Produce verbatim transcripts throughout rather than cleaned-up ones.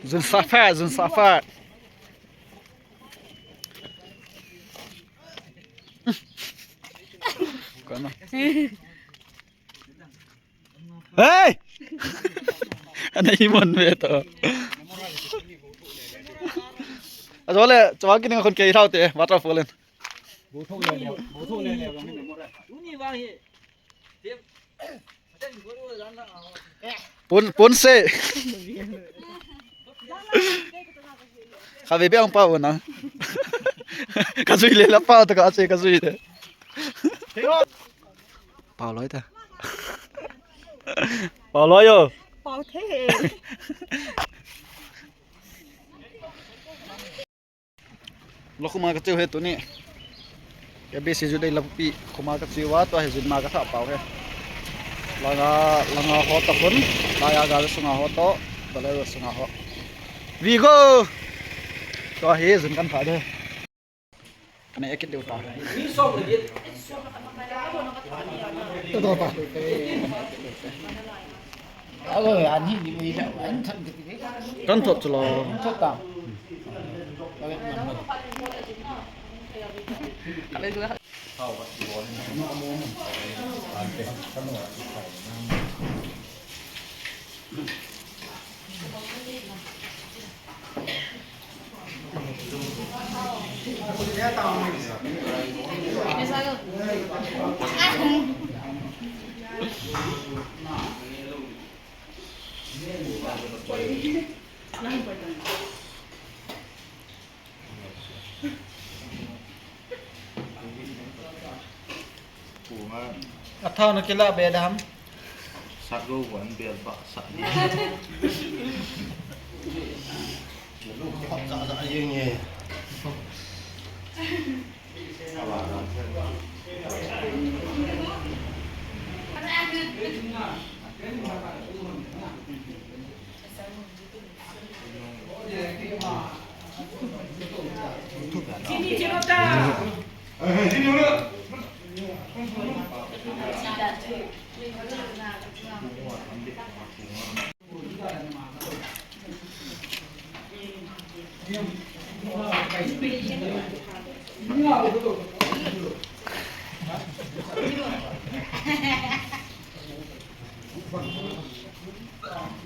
Jun safar, jun safar. Kana. Hey! Ana hi mon ve to. Ajole, chawa kining khun kei thau te, waterfall in. Pun, pun se. Kha ve be ang pau na. Ka jui le la pau ta ka che ka jui le. Pau loi ta. Pau loi yo. Pau the. Lo khuma ka cheu he tuni. Ke bisi ju dei lapi khuma ka cheu a tua he jun ma ka tha pau he. Langa, langa ho ta khun. Laya ga sunga ho to. Balai sunga ho. We go. Tua he jun kan tha de. Kana ekit deu ta. Tua ta. Alo, an hi ni mai la, an than ke ti. Kan thot chu lo. Thot ta. Athau na kila be dam. Sa go wan bel ba sa. Lu khap sa sa yeng ye.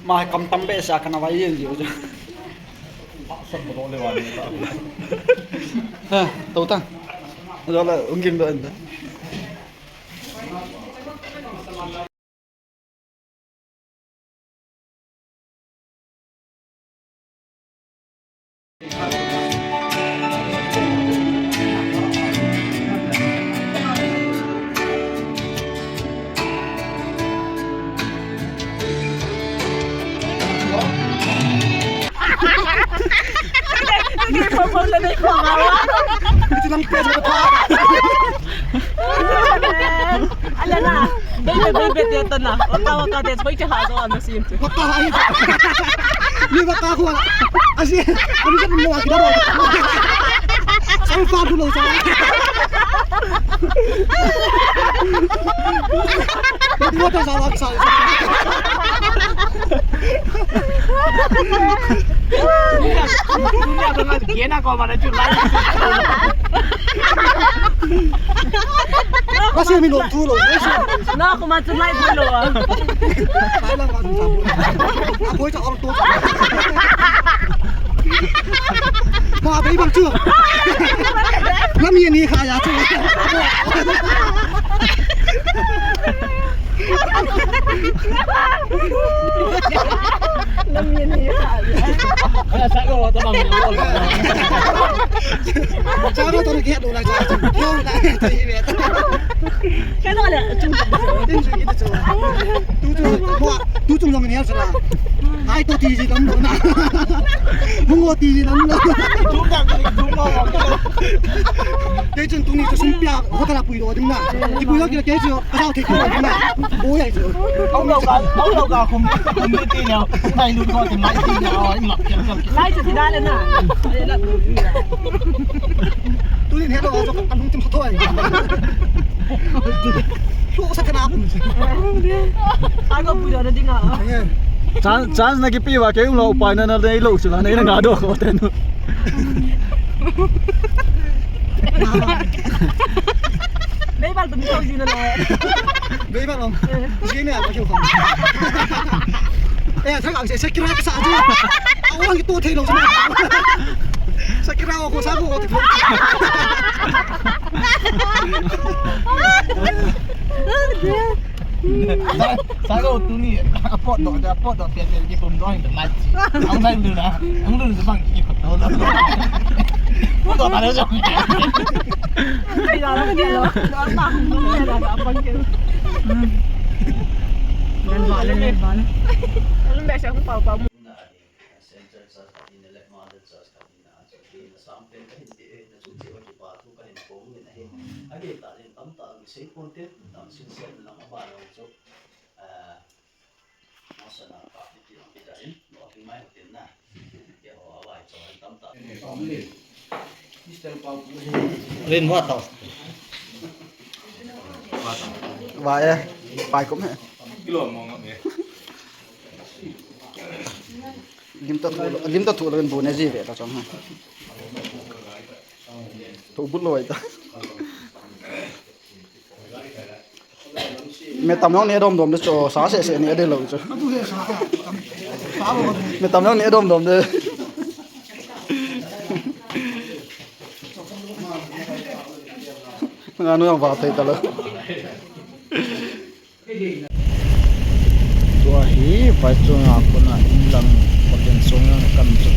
Ma kam tam be sa kana vai yen diu. Ha, to ta. Jole ungin do enda. Ala na, baby, baby, te ta na. Waka, waka, te, hoi, te, ha, zo, ano, sim, te. Waka, ha, hi. Ni waka, ko, ala. Asi, ano, sa, mo, aki, daro. Sa, fa, dulo, sa. Mo, ta, sa, wa, sa. Dunia, dunia, dunia, dunia, dunia, dunia, dunia, dunia, dunia, Kasi mi lo tu lo. Na ko ma tu lai bu lo. Thailand ma tu sabu. Apoi cha or to. Ma bei bang chu. Lam ye ni kha ya chu. Lam ye ni kha ya. Ala sa ko ta bang lo. Sa ko to ni ke do la cha. Yo la ta hi ve. Ka no la chung. Tin chu ki ta chu. Tu chu mo, tu chu long ni sa la. Ai to ti ji lam lo na. Mo ngo ti ji lam lo. Chung ka chung mo. Te chun tu ni chu sum pia, ho ta la pui lo ding na. Ti pui lo ki la ke chu. Ka thei ko na. Bo ya chu. Au lo ka, au lo ka khum, khum ni ti leo. Nai lu ko ti mai ti leo. Ai ma. Lai chu ti da le na. Ai la. Tu ni he lo chu ka lu ti ma thoi. Lo sa ka na. Ai ko pui lo ding a. Chance, chance na kipe uva, kei umlou upai na, na neilou chu la, nei na ngadoh kho tenu. Meibal tum thou jin nalou. Meibal tum. Jin ne, apa keu kho. Eh, thak ang se, Shakira kasa ji. Awang tu thei lou jin. Shakira ko sa ko. Sa, sa ko tuni, apot doh, apot doh, pia, pia, ki pum doh, ni mat ji. Ang nai lu na, ang lu na bang ki pum doh. Pum doh ta le jong. Kaya lang kaya lang. Ang pa kung kaya lang, ang pang kaya. Dan bale, dan bale. Ano ba siya kung pau-pau mo? Central Church khat in le Mother Church khat in a chu kei na sam pen ka hin ti e, na chu ti o kipa thu ka hin pom in ahi. A kei ta in tam ta ngi sei pon te, tam sin sen lang a ba lo chu. Ah, mo sa na pa ti ti ang ki ta in, mo ki mai tin na. Ke ho a wai cho in tam ta. Rin hua tau. Wa e, pai kum he. Kilo mo ngam e. Lim ta thu, lim ta thu lo bu ne ji ve ta chong ha. Thu but lo ai ta. Me tam nong ne dom dom de cho, sa se se ne de lo cho. Me tam nong ne dom dom de. Nga nu yang va thei ta lo. Tua hi, vai chunga kona inlang, Pathen chunga kan chu.